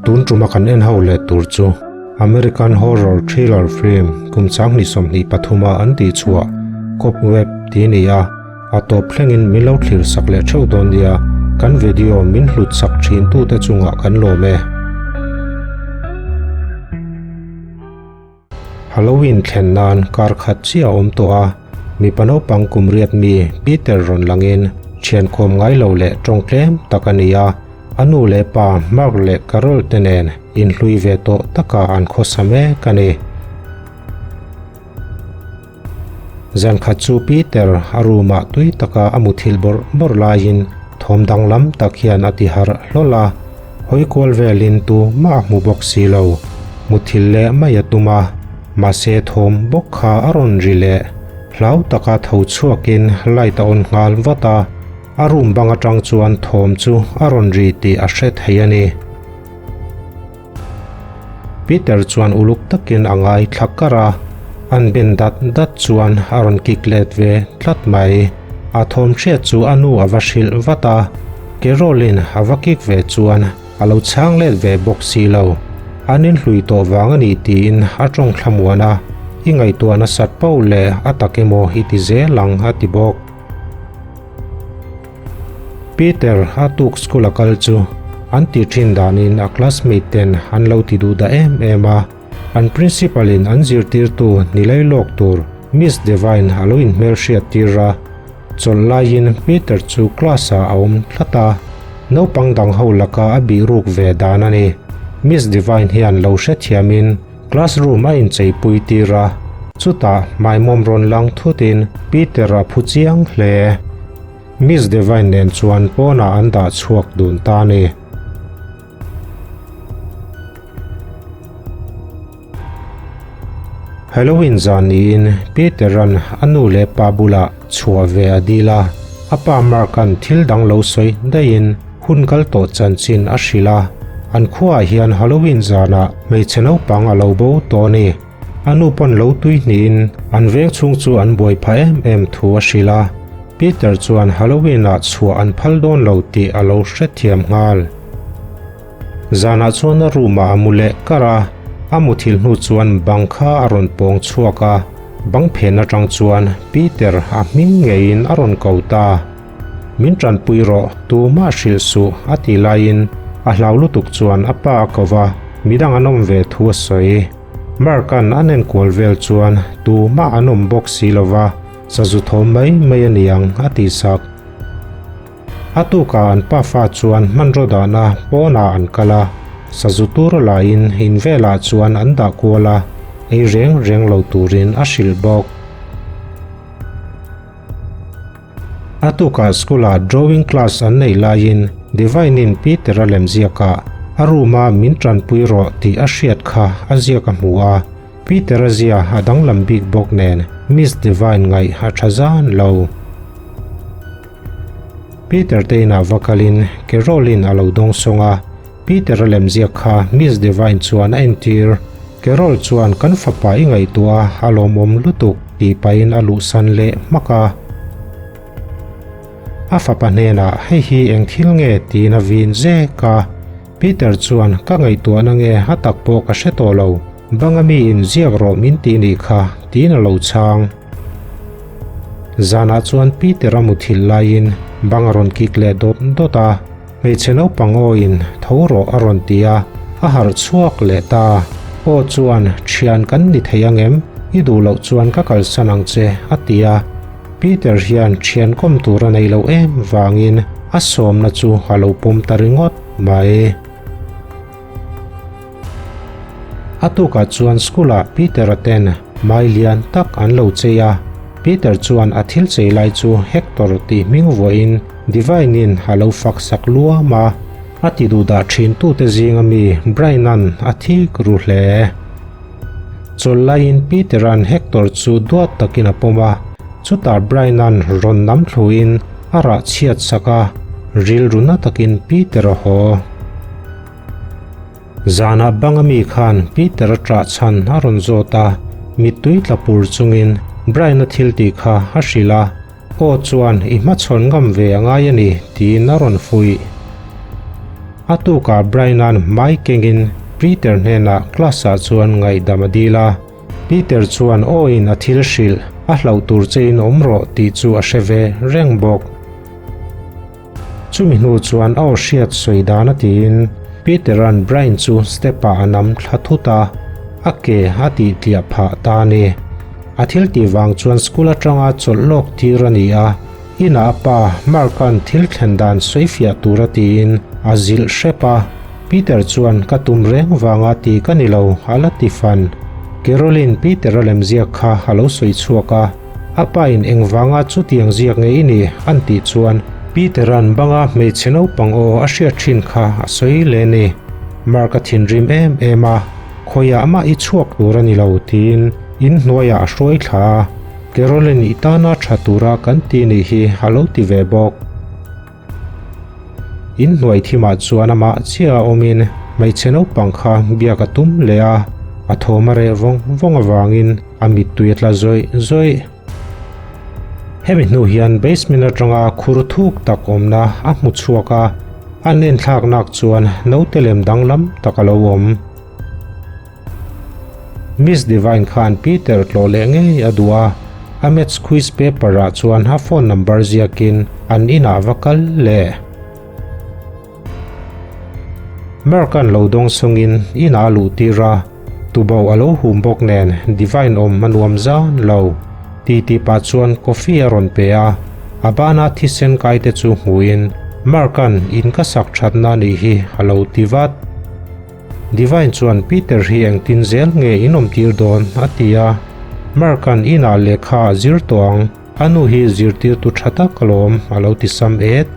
Tun tuma kan en ho leh tur chu American horror thriller film kum changhnih 23 a an tih chhuah Cobweb tih a ni a, a tawp thlengin min lo thlir sak leh theuh dawn nia, kan video min hlut sak thin tute chungah kan lawm e. Halloween thlen nan kar khat chiah a awm tawh a, mipa naupang kum riat mi Peter rawn langin thian khawm ngai lo leh tawng tlem tak a ni a, a nu leh pa Mark leh Carol te nen inhlui ve tawh taka an khawsa mek a ni. Zan khat chu Peter a room ah tui taka a muthilh bawrh bawrh laiin thawm danglam tak hian a ti harh hlawl a, hawi kual velin tu mah a hmu bawk si lo. Muthilh leh mai a tum a, mahse thawm bawk kha a rawn ri leh. Hlau taka tho chhuakin light a on nghal vat a, a room bang atang chuan thawm chu a rawn ri tih a hre thei a ni. Peter chuan uluk takin a ngai thla kar a, an ben dat dat chuan a rawn kik let ve tlat mai. A thawm hriat chu a nu a va hrilh vat a, Carol-in a va kik ve chuan a lo chhang let ve bawk si lo. An inhlui tawh vang a ni tiin a tawng thlamuan a, I ngaihtuah nasat poh leh a tak emaw i ti zel ang a ti bawk. Peter a tuk school a kal chu an ti thin danin a classmate ten an lo ti duh dah em em a, an principal in an zirtirtu ni lei lawk tur Miss Devine a lo inhmelhriat tir a, chawlh laiin Peter chu class ah a awm tlat a, naupang dang ho laka a bih ruk ve dan a ni. Miss Devine hian lo hrethiamin Classroom a incheipui tir a, chutah hmaimawm rawn lang thutin Peter a phu chiang hle. Miss Devine nen chuan pawnah an dah chhuak dun ta a ni. Halloween zan niin Peter-a'n a nu leh pa bulah chhuah ve a dil a, a pa Mark-a'n thil dang lo sawi daihin hun kal tawh chanchin a hrilh a, an khuaah hian Halloween zanah hmeichhe naupang a lo bo tawh a ni. A nu pawn lo tui hnihin an veng chhung chu an buai phah em em thu a hrilh a, Peter chuan Halloween-ah chhuah an phal dawn lo tih a lo hrethiam nghal. Zanah chuan a room ah a mu leh kar a, a muthilh hnu chuan bang kha a rawn pawng chhuak a, bang phen atang chuan Peter a hming ngeiin a rawn ko ta. Min tanpui rawh, tumah hrilh suh a tih laiin a hlau lutuk chuan a pa a ko va, midang an awm ve thu a sawi. Mark-a'n an enkual vel chuan tumah an awm bawk si lova, sazu thawm mai mai a niang a tihsak. A tukah an pafa chuan hmanraw dahna pawnah an kal a, sazu tur a laiin in velah chuan an dah kual a, ei reng reng lo turin a hrilh bawk. A tukah school-ah drawing class an neih laiin Divine-in Peter-a lemziakah a room-a min tanpui rawh tih a hriat kha a ziak a hmu a, Peter-a zia a danglam bik bawk nen Miss Divine ngaih a tha zan lo. Peter te inah va kalin Carol-in a lo dawng sawng a, Peter-a lemziak kha Miss Devine chuan a entir. Carol chuan kan fapa i ngaihtuah a, a lawmawm lutuk tih pahin a luhsan leh hmak a. A fapa hnenah hei hi eng thil nge tiin a vin zek a. Peter chuan ka ngaihtuahna nge a tak pawh ka hre tawh lo, banga mi inziak rawh min ti nih kha tiin a lo chhang. Zanah chuan Peter a muthilh laiin bang a rawn kik leh dawt dawt a, hmeichhe naupang awiin tho rawh a rawn ti a, a harh chhuak leh ta. Aw chuan thian kan ni thei angem? I duh loh chuan ka kalsan ang che a ti a. Peter hian thian kawm tur a nei loh em vangin a sawmna chu a lo pawm ta ringawt mai. A tukah chuan school-ah Peter-a ten mai lian tak an lo chei a, Peter chuan a thil chei lai chu Hector tih hming vuahin Divine-in a lo fak sak luam a, a ti duhdah thintute zinga mi Brian-a'n a thik ru hle. Chawlh laiin Peter-a'n Hector chu duat takin a pawm a, chutah Brian-a'n rawn nam thluin a rah chhiat sak a, rilru na takin Peter-a haw. Zanah banga mi khan Peter-a ṭah chhan a rawn zawt a, mittui tla pur chungin Brian-a thil tih kha a hrilh a. Aw chuan i hmachhawn ngam ve a ngai a ni tiin a rawn fuih. A tukah Brian-a'n hmai kengin Peter hnenah class-ah chuan ngaihdam a dil a. Peter chuan aw-in a thil hrilh a hlauh tur chein awm rawh tih chu a hre ve reng bawk. Chumi hnu chuan a aw hriat sawi dan a tiin Peter-a'n Brian chu step-ah a nam thla thut a, a ke a tih tliah phah ta a ni. A thil tih vang chuan school atanga chawlh lawk tir a ni a, inah a pa Mark-a'n thil thlen dan sawi fiah tura tiin a zilh hrep a. Peter chuan ka tum reng vanga ti ka ni lo a la ti fan. Carolyn Peter-a lemziak kha a lo sawi chhuak a. A pa in engvanga chutiang ziak nge i nih an tih chuan Peter-a'n banga hmeichhe naupang aw a hriat thin kha a sawi leh ni. Mark a thinrim em em a, khawiah mah i chhuak tur a ni lo tiin in hnuaiah a hruai thla a, Carolyn i tana tha tura kan ti nih hi a lo ti ve bawk. In hnuai thimah chuan amah chiah a awmin hmeichhe naupang kha biak a tum leh a, a thawm a reh vawng vawng avangin a mittui a tla zawih zawih. Hemi hnu hian basement atanga khur thuk tak awmna a hmu chhuak a, an enthlak nak chuan naute lem danglam tak a lo awm. Miss Divine khan Peter tlawh leh ngei a duh a, a maths quiz paper ah chuan a phone number ziakin an inah va kal leh. Mark-a'n lo dawng sawngin inah a luh tir a, tuboh a lo hum bawk nen Divine awm a nuam zan lo. Ti tih pah chuan coffee a rawn pe a, a bana thisen kai te chu hmuhin Mark-a'n in ka sak thatna nih hi a lo ti vat. Divine chuan Peter hi engtin zel nge in awm tir dawn? a ti a. Mark-a'n inah lehkha a zir tawh ang, a nu hi zirtirtu tha tak alawm a lo ti sam et.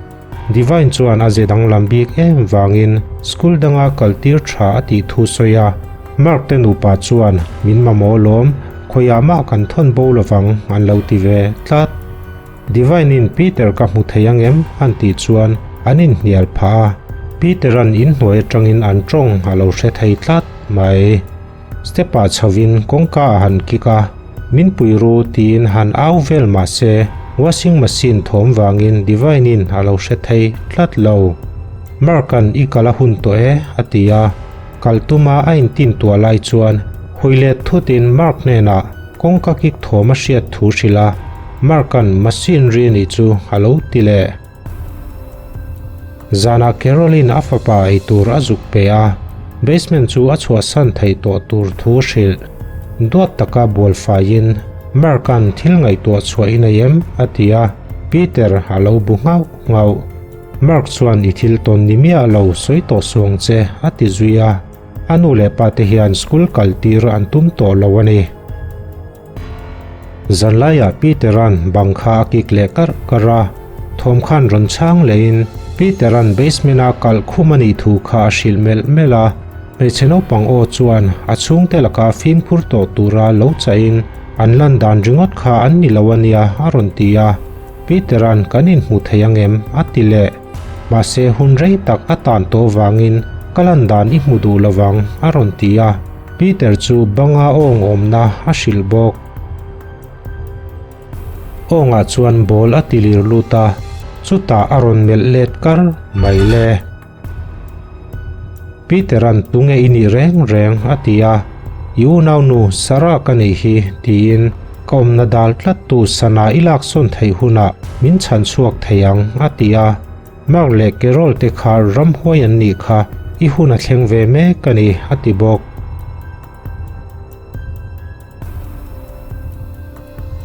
Divine chuan a ze danglam bik em vangin school danga kal tir tha a tih thu sawi a. Mark te nupa chuan min mamawh lawm, khawiah mah kan thawn bo lovang an lo ti ve tlat. Divine-in Peter ka hmu thei ang em? an tih chuan an inhnial phah a, Peter-a'n inhnuai atangin an tawng a lo hre thei tlat mai. Step-ah chhovin kawngka a han kik a, Min pui ru tiin han au vel mah se washing machine thawm vangin Divine-in a lo hre thei tlat lo. Mark-a'n i kal a hun tawh e a ti a, kal tuma a intintuah lai chuan hawi let thutin Mark hnenah Kawngka kik thawm a hriat thu hrilh a, Mark-a'n machine ri anih chu a lo ti leh. Zanah Caroline a fapa ei tur a zuk pe a, basement chu a chhuahsan theih tawh tur thu hrilh. Duat taka bual faiin Mark-a'n thil ngaihtuah chhuah i nei em? a ti a, Peter a lo bu nghauh nghauh. Mark chuan i thil tawn ni miah lo sawi tawh suang che a ti zui a. A nu leh pa te hian school kal tir an tum tawh lo a ni. Zanlaiah Peter-a'n bang kha a kik leh karh karh a, thawm khan rawn chhang lehin Peter-a'n basement-a kalh khum a nih thu kha a hrilh melh melh a, hmeichhe naupang aw chuan a chhungte laka fimkhur tawh tura lo chahin an lan dan ringawt kha an ni lo a nia a rawn ti a, Peter-a'n kan inhmu thei ang em? a ti leh. Mahse hun rei tak a tan tawh vangin ka lan dan i hmu duh lovang a rawn ti a, Peter chu banga awng awmna a hrilh bawk. Awngah chuan ball a ti lir lut a, chutah a rawn melh let kar mai le. Peter-a'n tunge i nih reng reng a ti a, I unaunu Sarah ka nih hi tiin ka awmna dal tlattu sana i laksawn theih hunah min chhan chhuak thei ang a ti a, Mark leh Carol te kha ramhuai an nih kha i hun a thleng ve mek a ni a ti bawk.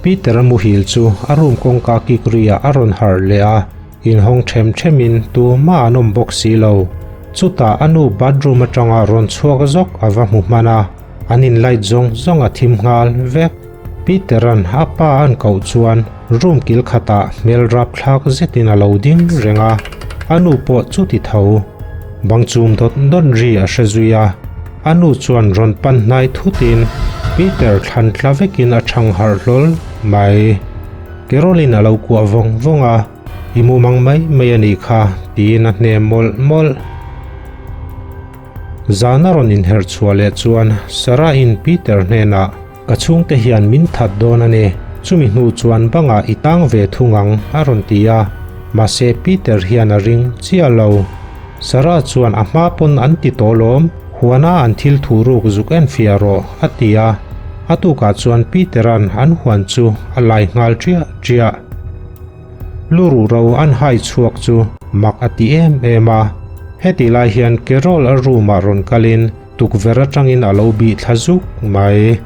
Peter-a muhil chu a room kawngka kik riah a rawn harh leh a, inhawng them themin tumah an awm bawk si lo. Chutah a nu bathroom atanga rawn chhuak zawk a va hmu hman a, an in light zawng zawng a thim nghal vek. Peter-a'n a pa a'n koh chuan room kil khatah hmel rapthlak zetin a lo ding reng a, a nu pawh chuti tho. Bang chum dawt dawt ri a hre zui a, a nu chuan rawn pan hnai thutin Peter thlan tla vekin a chhang harh hlawl mai. Carolyn a lo kuah vawng vawng a, I mumang mai mai a nih kha tiin a hnem mawlh mawlh. Zan a rawn inherh chhuah leh chuan Sarah-in Peter hnenah, Ka chhungte hian min that dawn a ni. Chumi hnu chuan bangah i tang ve thung ang a rawn ti a, mahse Peter hian a ring chiah lo. Sarah chuan a hma pawn an ti tawh lawm, huana an thil thu ruk zuk en fiah rawh a ti a. A tukah chuan Peter-a'n an huan chu a lai nghal ṭiah ṭiah. Lu ruh ro an hai chhuak chu mak a ti em em a. Heti lai hian Carol a room ah rawn kalin tukverh atangin a lo bih thla zuk mai.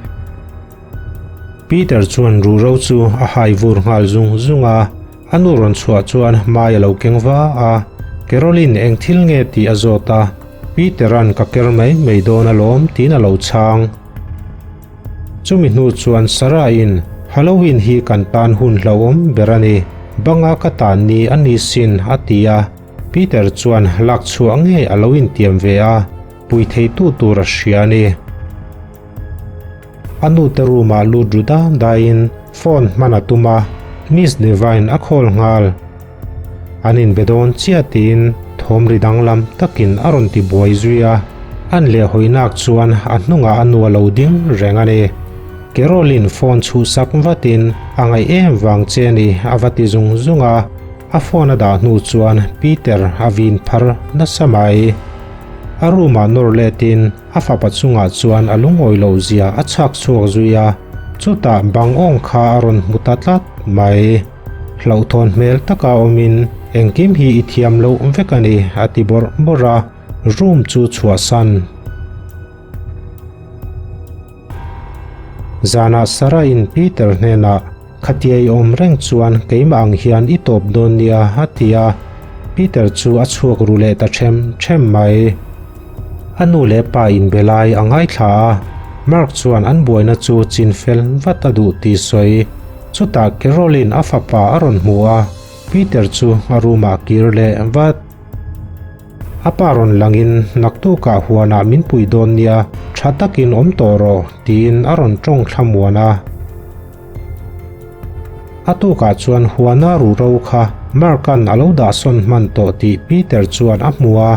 Peter chuan ruh ro chu a hai vur nghal zung zung a, a nu rawn chhuah chuan mai a lo keng va a. Carolyn eng thil nge tih a zawt a, Peter-a'n ka ker mai mai dawn alawm tiin a lo chhang. Chumi hnu chuan Sarah-in, Halloween hi kan tan hun hlauhawm ber a ni, banga ka tan ni a ni sin, a ti a. Peter chuan lak chhuah ngei a lo intiam ve a, pui theitu tur a hria a ni. A nute room-ah lut ru dan daiin phone hman a tum a, Miss Devine a call nghal. An inbe dawn chiah tiin thawm ri danglam takin a rawn ti buai zui a, an lehhawinak chuan a hnungah a nu a lo ding reng a ni. Carolyn phone chhuhsak vatin a ngaih em vang che ni a va ti zung zung a, a phone a dah hnu chuan Peter a vin phar nasa mai. A room ah nawr letin a fapa chungah chuan a lungawi loh zia a chhak chhuak zui a, chutah bang awng kha a rawn hmu ta tlat mai. Hlauhthawn hmel taka awmin engkim hi i thiam loh vek a ni a ti bawrh bawrh a, room chu chhuahsan. Zanah Sarah-in Peter hnenah, Khatia i awm reng chuan keimah ang hian i tawp dawn nia a ti a, Peter chu a chhuak ru leh ta ṭhem ṭhem mai. A nu leh pa inbe lai a ngaithla a, Mark chuan an buaina chu chinfel vat a duh tih sawi. Chutah Carolyn a fapa a rawn hmu a, Peter chu a room ah kir leh vat. A pa rawn langin naktukah huanah min pui dawn nia, tha takin awm tawh rawh tiin a rawn tawng thlamuan a. A tukah chuan huana ruhro kha Mark-a'n a lo dahsawn hman tawh tih Peter chuan a hmu a,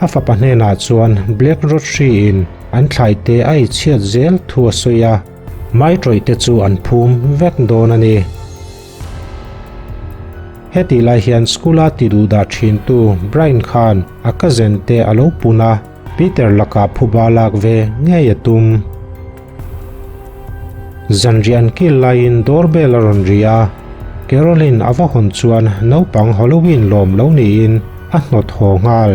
a fapa hnenah chuan Black Rod-hri-in an thlaite a eichhiat zel thu a sawi a. Mai tawih te chu an phum vek dawn a ni. Hetih lai hian school-a ti duh dah thintu Brian khan a cousin te a lo pun a, Peter lakah phuba lak ve ngei a tum. Zanriah an kil laiin doorbell a rawn ri a, Caroline a va hawn chuan naupang Halloween lawm lo niin a hnawt haw nghal.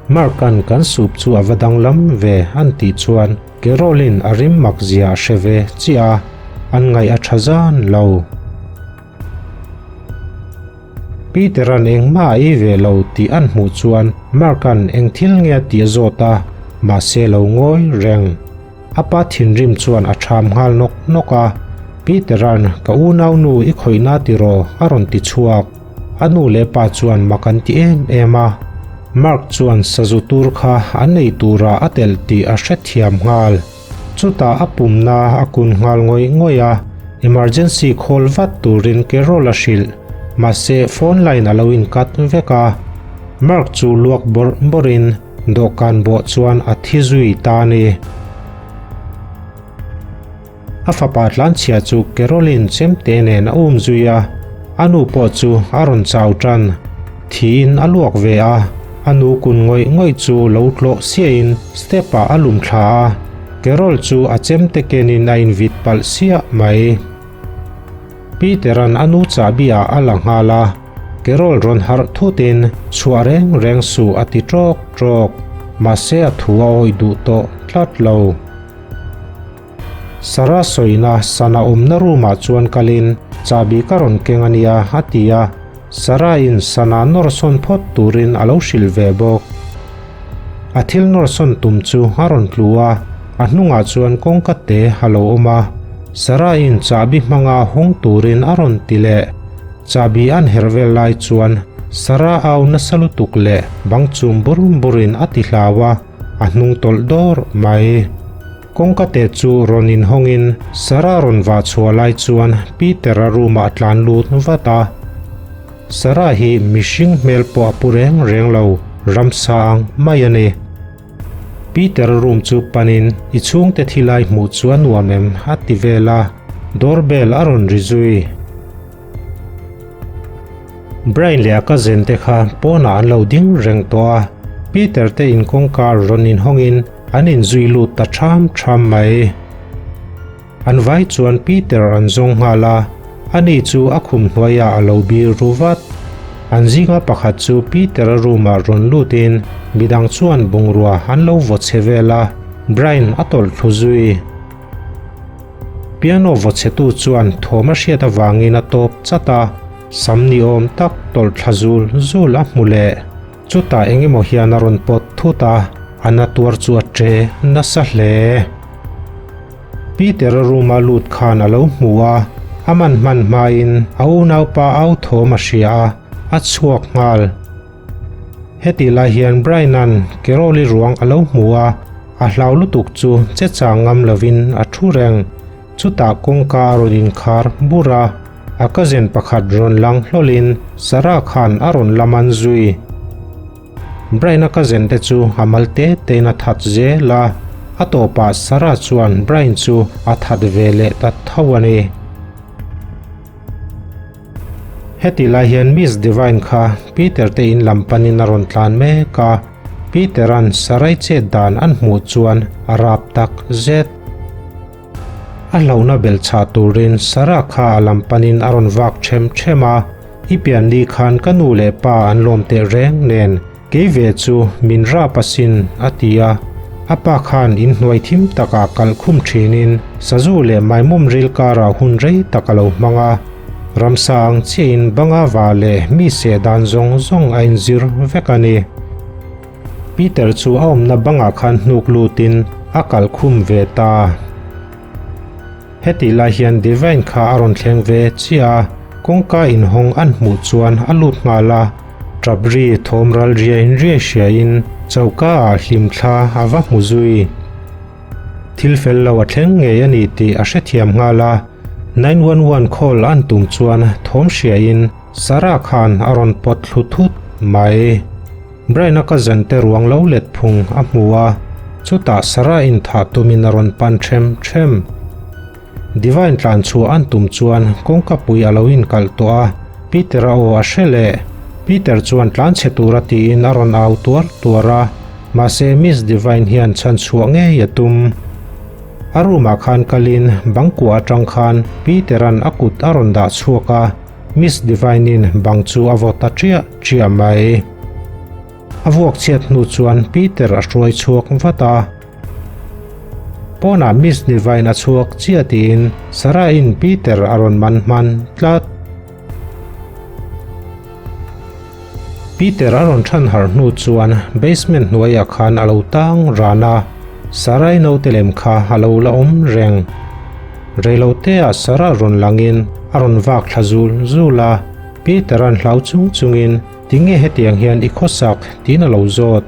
Mark-a'n kan soup chu a va danglam ve an tih chuan Carolyn a rim mak zia a hre ve chiah a, an ngaih a tha zan lo. Peter-a'n engmah a ei ve lo tih an hmuh chuan Mark-a'n eng thil nge a tih a zawt a, mahse lo ngawi reng. A pa thinrim chuan a ṭham nghal nawk nawk a, Peter-a'n ka unaunu i khawihna tiraw a rawn ti chhuak. A nu leh pa chuan mak an ti em em a, Mark chuan sazu tur kha an ei turah a telh tih a hrethiam nghal. Chutah a pumna a kun nghal ngawih ngawih a, emergency call vat turin Carol a hrilh, mahse phone line a lo in cut vek a. Mark chu luak bawrh bawrhin dawhkan bawh chuan a thi zui ta a ni. A fapa tlanchhia chu Caroline chemte nen a um zui a, a nu pawh chu a rawn chau tan. Thiin a luak ve a, a nu kun ngawih ngawih chu lo tlawh siahin step ah a lum thla a, Carol chu a chemte kenin a invit palh siah mai. Peter-a'n a nu chahbi ah a la nghal a, Carol rawn harh thutin chhuah reng reng suh a ti tawk tawk, mahse a thu a awih duh tawh tlat lo. Sarah sawina sana awmna room ah chuan kalin chahbi ka rawn keng a nia a ti a, Sarah in sana nawr sawn phawt turin a lo hrilh ve bawk. A thil nawr sawn tum chu a rawn tlu a, a hnungah chuan kawngka te a lo awm a, Sarah in chahbi hmanga hawng turin a rawn ti leh. Chahbi an herh vel lai chuan Sarah au nasa lutuk leh bang chum bur burin a ti hlau a, a hnung tawlh dawr mai. Kawngka te chu rawn inhawngin Sarah rawn vah chhuah lai chuan Peter-a room-ah a tlan lut vat a. Sarah hi mihring hmel pawh a pu reng reng lo, ramsa ang mai a ni. Peter-a room chu panin i chhungte thi lai hmuh chu a nuam em? a ti vel a. Doorbell a rawn ri zui. Brian leh a cousin te kha pawnah an lo ding reng tawh a, Peter te in kawngka rawn inhawngin an inzui lut ta ṭham ṭham mai. An vai chuan Peter an zawng nghal a, ani chu a khum hnuaiah a lo bir ru vat. An zinga pakhat chu Peter-a room-ah rawn lutin midang chuan bungrua an lo vaw che vel a, Brian a tawlh thlu zui. Piano vaw chhetu chuan thawm a hriat avangin a tawp chat a, sam ni awm tak tawlh thla zul zul a hmu leh. Chutah eng emaw hian a rawn pawt thut a, a na tuar chu a ṭe nasa hle. Peter-a room-a lut khan a lo hmu a, a man hman hmain a unaupa au thawm a hria a, a chhuak nghal. Hetih lai hian Brian-a'n Carol-i ruang a lo hmu a, a hlau lutuk chu che chang ngam lovin a thu reng. Chutah kawngka a rawn inkhar bur a, a cousin pakhat rawn lang hlawlin Sarah khan a rawn la man zui. Brian-a cousin te chu a mal te tein a that zel a, a tawpah Sarah chuan Brian chu a that ve leh ta tho a ni. Heti lai hian Miss Devine kha Peter te in lam panin a rawn tlan mek a, Peter-a'n Sarai chet dan an hmuh chuan a rap tak zet. A hlauhna belh chhah turin Sarah kha a lam panin a rawn vak ṭhem ṭhem a, I pian ni khan ka nu leh pa an lawm teh reng nen kei ve chu min rap asin, a ti a. A pa khan inhnuai thim takah kalh khum ṭhinin sazu leh maimawm ril karah hun rei tak a lo hmang a. Ramsa ang chiahin banga va leh mi seh dan zawng zawng a inzir vek a ni. Peter chu a awmna bangah khan hnuk lutin a kalh khum ve ta. Hetih lai hian Divine kha a rawn thleng ve chiah a, kawngka inhawng an hmuh chuan a lut nghal a, tap ri thawm ral riai riai hriain choka ah hlimthla a va hmu zui. Thil fel lo a thleng ngei a ni tih a hrethiam nghal a, 911 call an tum chuan thawm hriain Sarah khan a rawn pawt thlu thut mai. Brian-a cousin te ruang lo let phung a hmu a, chutah Sarah inthah tumin a rawn pan ṭhem ṭhem. Divine tlan chhuah an tum chuan kawngka pui a lo inkalh tawh a, Peter-a aw a hre leh. Peter chuan tlan chhe tura tiin a rawn au tuar tuar a, mahse Miss Divine hian chhan chhuah ngei a tum. A room-ah khan kalin bang kua atang khan Peter-a'n a kut a rawn dah chhuak a, Miss Divine-in bang chu a vaw ta ṭiah ṭiah mai. A vuak chhiat hnu chuan Peter a hruai chhuak vat a. Pawnah Miss Divine a chhuak chiah tiin Sarah-in Peter a rawn man hman tlat. Peter a rawn ṭhan harh hnu chuan basement hnuaiah khan a lo tang ran a, Sarah-i naute lem kha a lo la awm reng. Reiloteah Sarah rawn langin a rawn vak thla zul zul a, Peter-a'n hlau chung chungin Tinge hetiang hian i khawsak? tiin a lo zawt.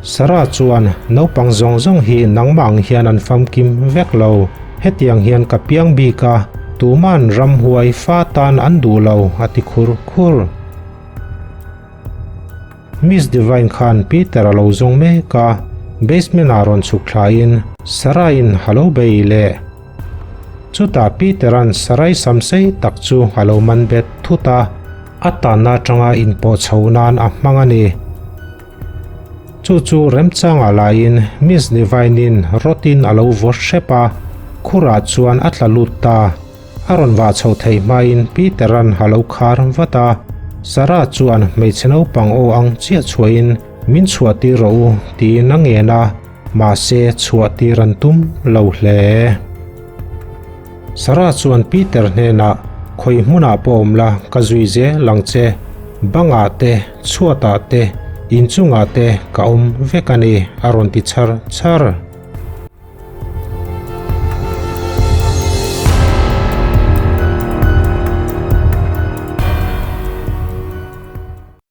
Sarah chuan Naupang zawng zawng hi nangmah ang hian an famkim vek lo. Hetiang hian ka piang bik a, tuma'n ramhuai fa tan an duh lo, a ti khur khur. Miss Devine khan Peter a lo zawng mek a, basement-ah rawn chhuk thlain Sarah-in a lo bei leh. Chutah Peter-a'n Sarai samsei tak chu a lo man bet thut a, a tanna atanga inpawh chho nan a hmang a ni. Chu chu remchangah laiin Miss Devine-in rawtin a lo vaw hrep a, khurah chuan a tla lut ta. A rawn vah chho theih hmain Peter-a'n a lo khar vat a, Sarah chuan hmeichhe naupang aw ang chiah chhuahin min chhuah tir rawh u tiin a ngen a, mahse chhuah tir an tum lo hle. Sarah chuan Peter hnenah, Khawi hmunah pawh awm la, ka zui zel ang che. Bangah te, chhuatah te, inchungah te ka awm vek a ni, a rawn ti chhar chhar.